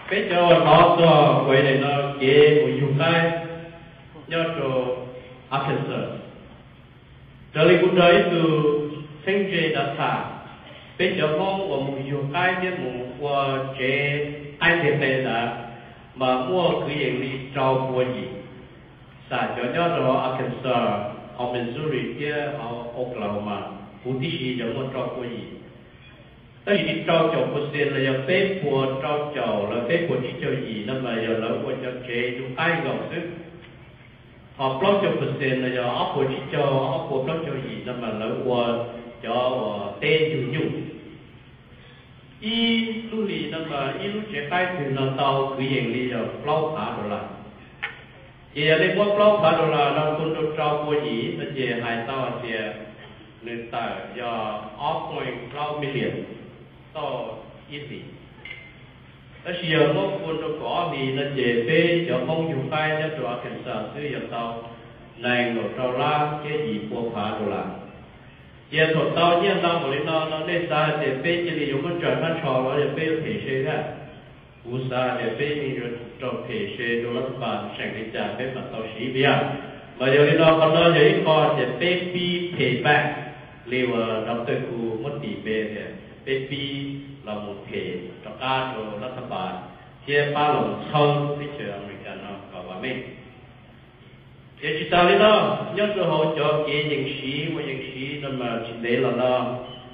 Peb cov uas hnov txog uas no kev mus yug qaib nyob rau Arkansas. Raws li kuv nrog ib tug txheeb ze nrov tham, peb cov Hmoob uas mus yug qaib thiab mus ua tsev qaib nteg qe ntawd mas muaj kwv yees li rau pua yim, xam cov nyob rau hauv Arkansas, hauv Missouri thiab hauv Oklahoma huv tib si yog muaj rau pua yim. Tab sis rau caum percent los yog peb puas rau caum los peb puas tsib caug yim no mas yog lawv ua cov tsev yug qaib nkaus xwb. Ho plaub caug percent los yog ob puas tsib caug, ob puas plaub caug yim no mas lawv ua cov uas teb yug nyuj. Ib lub hlis no mas ib lub tsev qaib twg no tau kwv yees li yog plaub phav dollar. Ces yog nej muab plaub phav dollar no kun rau rau pua yim no ces hais tau hais tias nws tawm yog ob point plaub million tauj ib hlis. Tab sis yog muab kun rau kaum ob hlis no ces peb cov Hmoob yug qaib nyob rau Arkansas xwb yog tau nees nkaum rau lab thiab yim pua phav dollar. Cia thaum tau nyiaj ntau npaum li no no nej xav hais tias peb cia li yuav muab ntsaws hnab tsho los yog peb yuav them se thiab? Kuv xav hais tias peb yeej yuav rau them se rau lab thab pas seem li cas peb mam tau siv tiag. Mas yog li no qhov no yog ib qho tias peb pib phem pab li uas Doctor Ku muab tis pe tias peb pib los mus them rov qab rau lab thab pas thiab pab los txhawb teb chaws Amelikas no kom vam meej. Ces tsis tas li no, nyob rau hauv cov kev yees siv ua yees siv no mas tsis ntev los no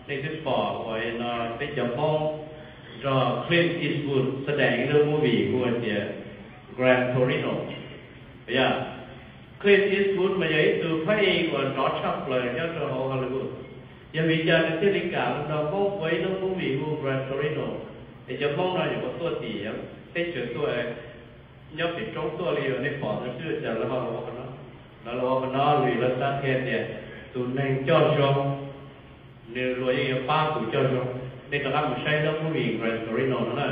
nej twb pom uas no peb cov Hmoob nrog Clint Eastwood sawv daws ib lub movie hu tias Gran Torino. Yog Clint Eastwood mas yog ib tug phab ej uas nrov tshaj plaws nyob rau hauv Hollywood. Yog vim li cas nws thiaj li kam los nrog Hmoob ua ib lub movie hu Gran Torino? Es cov Hmoob no nyuam qhuav tuaj tim teb chaws tuaj, nyob pem roob tuaj li uas nej pom no xwb cas lawv ho los ua qhov no? Lawv los ua qhov no vim lawv xav qhia tias tus neeg coj zoo nws luag yeej yuav pab tus coj zoo. Nej rov qab mus saib lub movie Gran Torino no na.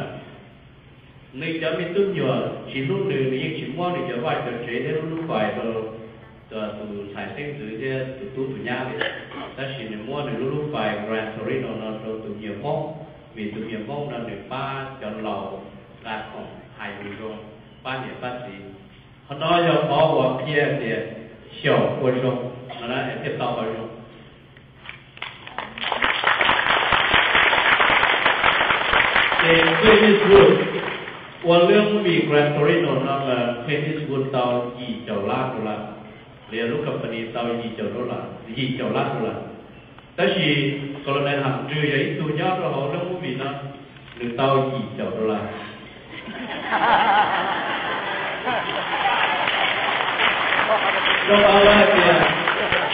Nws cov me tub nyuam tsis hlub nws, nws yeej tsis muab nws cov vaj cov tsev thiab lub lub fais rau tus ntxhais xeeb ntxwv thiab tus tub tus nyab li. Tab sis nws muab nws lub lub fais Gran Torino no rau tus me nyuam Hmoob, vim tus me nyuam Hmoob no nws pab cov laus nqa khoom hais lus zoo, pab niam pab txiv. Qhov no yog qhov uas qhia tias xyaum ua zoo no na thiaj tau qhov zoo. Ces Clint Eastwood ua lub movie Gran Torino no mas Clint Eastwood tau yim caum lab dollar, los yog lub company tau yim caum dollar, yim caum lab dollar. Tab sis Colonel Hàm Trừ yog ib tug nyob rau hauv lub movie no, nws tau yim caum dollar. Rau qhov lawv hais tias,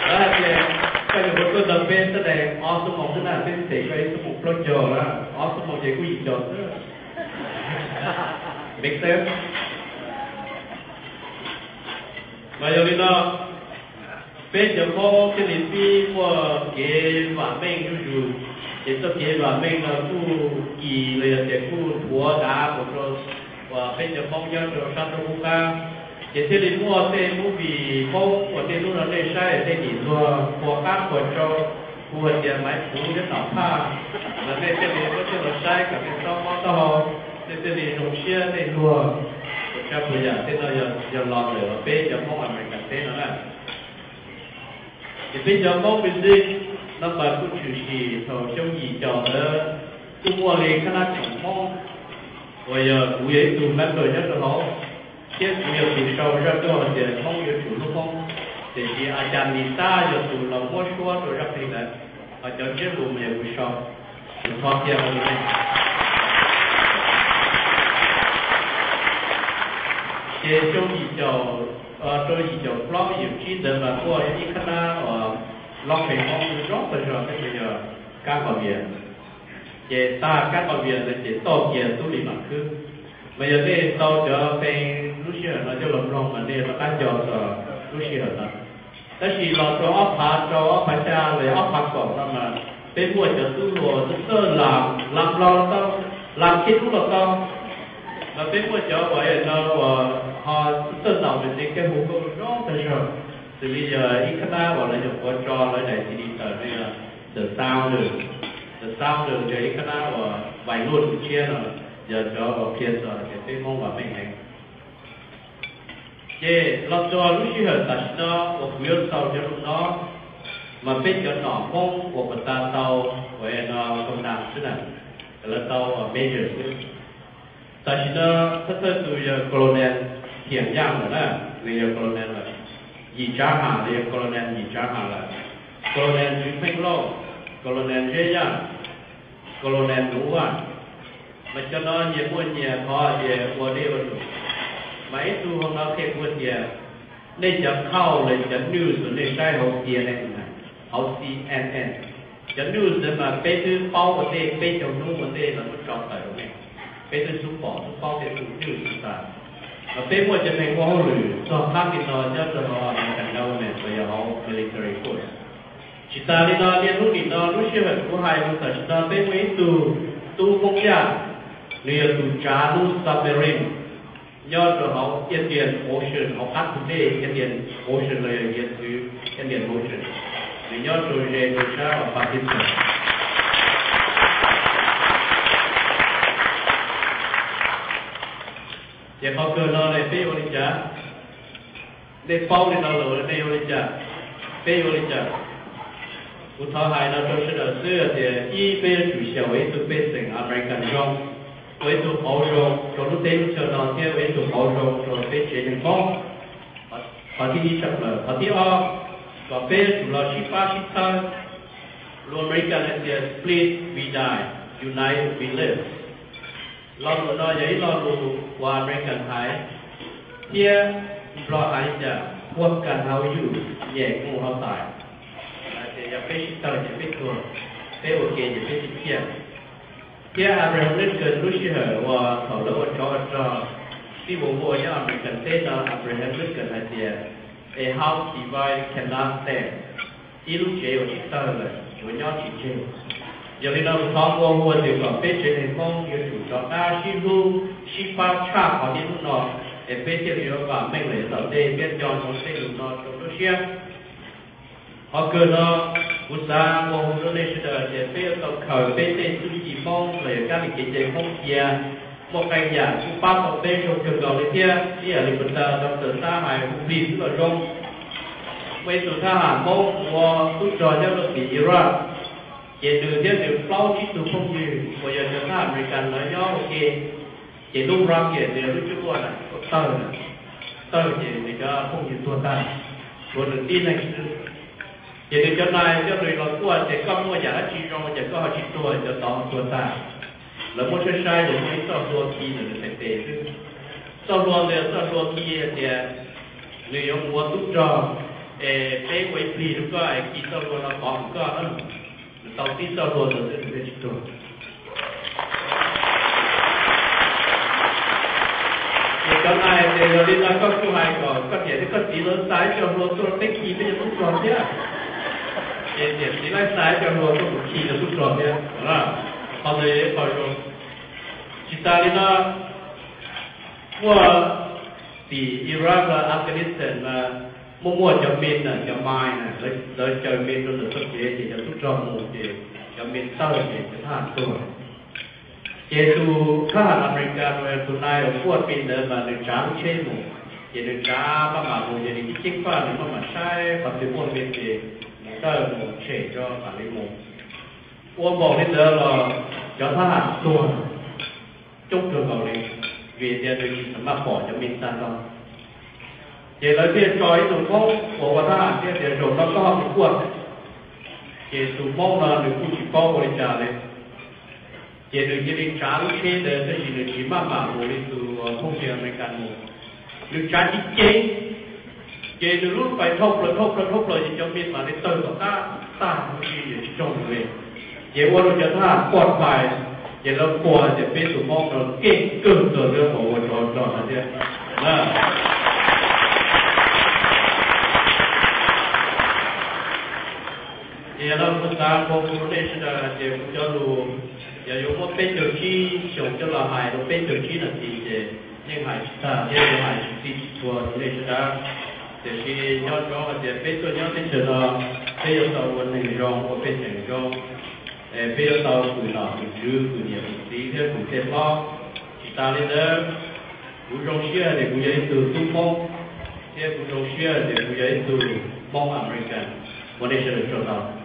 lawv hais tias koj yuav ua tuaj ntawm peb xab daim ob xuab moos xwb na, peb them koj ib xuab moos plaub caug na, ob xuab moos ces kuj yim caum xwb. Make sense? Mas yog li no, peb cov Hmoob thiaj li pib muaj kev vam meej zuj zus, ces txoj kev vam meej no kuj kis los yog tias kuj thuav dav mus rau uas peb cov Hmoob nyob rau sab ntuj qub qab. Ces thiaj li muaj tej movie Hmoob uas nej lub no nej saib tej nim luag qhuas qab qhuas tsau, hu hais tias Maiv Puv thiab Nom Phaj, los nej thiaj li muab coj los saib kom nej txhob mob taub hau, nej thiaj li zoo siab nej luag. Puas tsav puas yam tej no yog los ntawm peb cov Hmoob Amelikas teb no na. Ces peb cov Hmoob music no mas kuj tshwm sim thaum xyoo yim caum ntawd kuj muaj li khab nab tsoom Hmoob uas yog kuv yog ib tug member nyob rau hauv, thiab kuv yog tus sau zaj dua hais tias Hmoob yuav tsum hlub Hmoob, tiam sis a cas Lis Xab yog tus los muab suab rau zaj qheej ntawd, ho cov ntsiab lus mas yog kuv sau, kuv tho kiag rau li ne. Ces xyoo yim caum, rau yim caum plaub yim caum tsib ntawd mas muaj ib khab nab uas loob qhev Hmoob zoo tag zog thiab ces yog Kab Nqos Vias. Ces tag Kab Nqos Vias ntawd ces toj kiag Tub Lis Vam Khwb, mas yog nej tau cov fee lub sij hawm no coj los mloog mas nej rov qab nco txog lub sij hawm no. Tab sis los rau ob phav rau ob phav xya los yog ob phav kaum no mas peb muaj cov tub hluas txawj txawj lam, lam Nplog los tau, lam Khej Dub los tau, mas peb muaj cov uas no uas ho txawj txawj ntaus mas tej kab hu nkauj zoo tag zog, xws li yog ib khab nab uas lawv nyuam qhuav tso lawv daim C D tawm no yog The Sound, The Sound yog ib khab nab uas vais luaj tus tshiab no. Yog cov uas qhia txog tias peb Hmoob vam meej heev. Ces los txog lub sij hawm tam sim no uas kuv yuav xaus cov lus no, mas peb cov nom Hmoob uas puas tas tau uas no koom nam xwb na, lawv tau major xwb. Tam sim no thawj thawj tus yog Colonel Thiam Yaj lawm na, nws yog Colonel lawm, Yim Tsav Ham los yog Colonel Yim Tsav Ham lawm, Colonel Tswv Pheej Lauj, Colonel Zeb Yaj, Colonel Nuv Vaj. Mas cov no nyias muaj nyias qhov tias ua dej ua num. Mas ib tug hauv no qhia kuv tias nej cov khauj los cov news uas nej saib hauv C N N na, hauv C N N, cov news ntawd mas peb twb paub ua ntej, peb caug hnub ua ntej lawv muab tso tawm rau nej, peb twb xub pom xub paub tej tus news tas. Mas peb muaj cov neeg ua hauj lwm txog qab li no nyob rau hauv American government los yog hauv military force. Tsis tas li no, niaj hnub nim no lub sij hawm kuv hais lus tam sim no peb muaj ib tug tub Hmoob Yaj, nws yog tus tsav lub submarine nyob rau hauv Indian Ocean, hauv qab tus dej Indian Ocean los yog hiav txwv Indian Ocean, nws nyob rau ze rau sab Pakistan. Ces qhov kawg no ne peb yuav ua li cas? Nej paub li no lawm nej yuav ua li cas? Peb yuav ua li cas? Kuv thov hais no rau sawv daws xwb tias ib, peb yuav tsum xyaum ua ib tug pej xeem American zoo, ua ib tug qauv zoo rau lub teb lub chaw no thiab ua ib tug qauv zoo rau peb tsev neeg Hmoob. Qhov thib ib tshaj plaws. Qhov thib ob, kom peb yuav tsum los sib pab sib txhawb. Lus American hais tias split we die, unite we live. Lo lus no yog ib lo lus uas American hais, thiab Nplog hais li cas, what can how you, nyem mus hauv tais. Ces yog peb sib tawg ces peb tuag, peb ua ke ces peb sib ciaj. Thiab Abraham Lincoln lub sij hawm uas thaum lawv ua tsov ua rog, Civil War nyob American teb no, Abraham Lincoln hais tias, a house divided cannot stand, ib lub tsev uas sib tawg lawm yuav nyob tsis tseg. Yog li no kuv thov nqua hu tias kom peb tsev neeg Hmoob yuav tsum rov qab sib hlub sib pab tshaj qhov niaj hnub no, es peb thiaj li yuav vam meej lawm yav tom ntej, peb nco ntsoov tej lus no rau lub siab. Qhov kawg no, kuv xav nqua hu rau nej sawv daws tias peb yuav tau khaws peb tej txuj ci Hmoob los yog kab lis kev cai Hmoob cia. Muaj qee yam kuj pab tau peb zoo kawg nkaus li thiab, ib yam li puag ta Doctor Xab hais hu plig xwb los zoo. Muaj ib tug thab ham Hmoob ua tub rog nyob rau tim Iraq, ces nws thiab nws plaub tsib tug phooj ywg uas yog cov thab ham Amelikas lawv nyob ua ke, ces lub rocket los yog lub cuab luaj na tawg, tawg ces nws cov phooj ywg tuag tag, tshuav nws tib leeg xwb. Ces nws cov nais coj nws los kuaj tias koj muaj yam dab tsi zoo ces koj ho tsis tuag, cov tod tuag tag. Lawv muab saib saib ces muaj ib txoj hlua khi ntawm nws tes tes xwb. Txoj hlua ntawd yog txoj hlua khi hais tias nws yuav mus ua tub rog, es peb ua ib plig rau koj es khi txoj hlua no pov mus koj na. Nws tau tib txoj hlua ntawd xwb nws thiaj tsis tuag. Ces cov nais tias yog li no koj kuj hais kom koj niam thiab koj txiv lawv xa ib co hlua tuaj peb khi peb cov tub rog thiab. Ces niam txiv lawv xa ib co hlua tuaj mus khi cov tub rog thiab. Qhov ntawd yog ib qho zoo. Tsis tas li no, muaj tim Iraq los Afghanistan mas muaj muaj cov mine na, cov mine na, lawv caw mine rau ntawm txoj kev ces cov tub rog mus ces cov mine tawg ces cov thab ham tuag. Ces tus thab ham Amelikas uas tus nais uas kuaj mine ntawd mas nws tsav lub tsheb mus, ces nws tsav maj mam mus ces nws tib ceeb faj nws maj mam saib qhov twg muaj mine ces mus dawj mus tshem rau mam li mus. Ua npaum li ntawd los cov thab ham tuag coob kawg nkaus li, vim tias nws tsis xam maj pom cov mine tag nrho. Ces lawv thiaj tso ib tug Hmoob uas ua thab ham thiab tias zaum no koj ho mus kuaj. Ces tus Hmoob no nws kuj tsis paub ua li cas li, ces nws cia li tsav lub tsheb ntawd tab sis nws tsis maj mam mus li tus phooj ywg Amelikas mus. Nws tsav ceev ceev, ces nws lub pais dhau plaws dhau plaws dhau plaws ces cov mine mam li tawg tom qab tag huv si ces tsis raug nws li. Ces ua rau cov thab ham poj phais, ces lawv qhuas tias peb tus Hmoob no keej kawg nkaus li uas ua tsov rog no thiab. Ces yog no kuv xav nqua hu rau nej sawv daws hais tias kuv cov lus yog yuav muab peb caug tsib xyoo coj los hais rau peb caug tsib nas this ces yeej hais tsis tag thiab yuav hais tsis txij tsis txhua rau nej sawv daws. Tiam sis nco ntsoov hais tias peb tuaj nyob teb chaws no, peb yuav tau ua neeg zoo, ua pej xeem zoo, peb yuav tau hwm nom hwm tswv, hwm niam hwm txiv thiab hwm tej hlob. Tas li ntawd, kuv zoo siab tias kuv yog ib tug tub Hmoob, thiab kuv zoo siab tias kuv yog ib tug Hmoob American. Ua nej sawv daws tsaug ntau.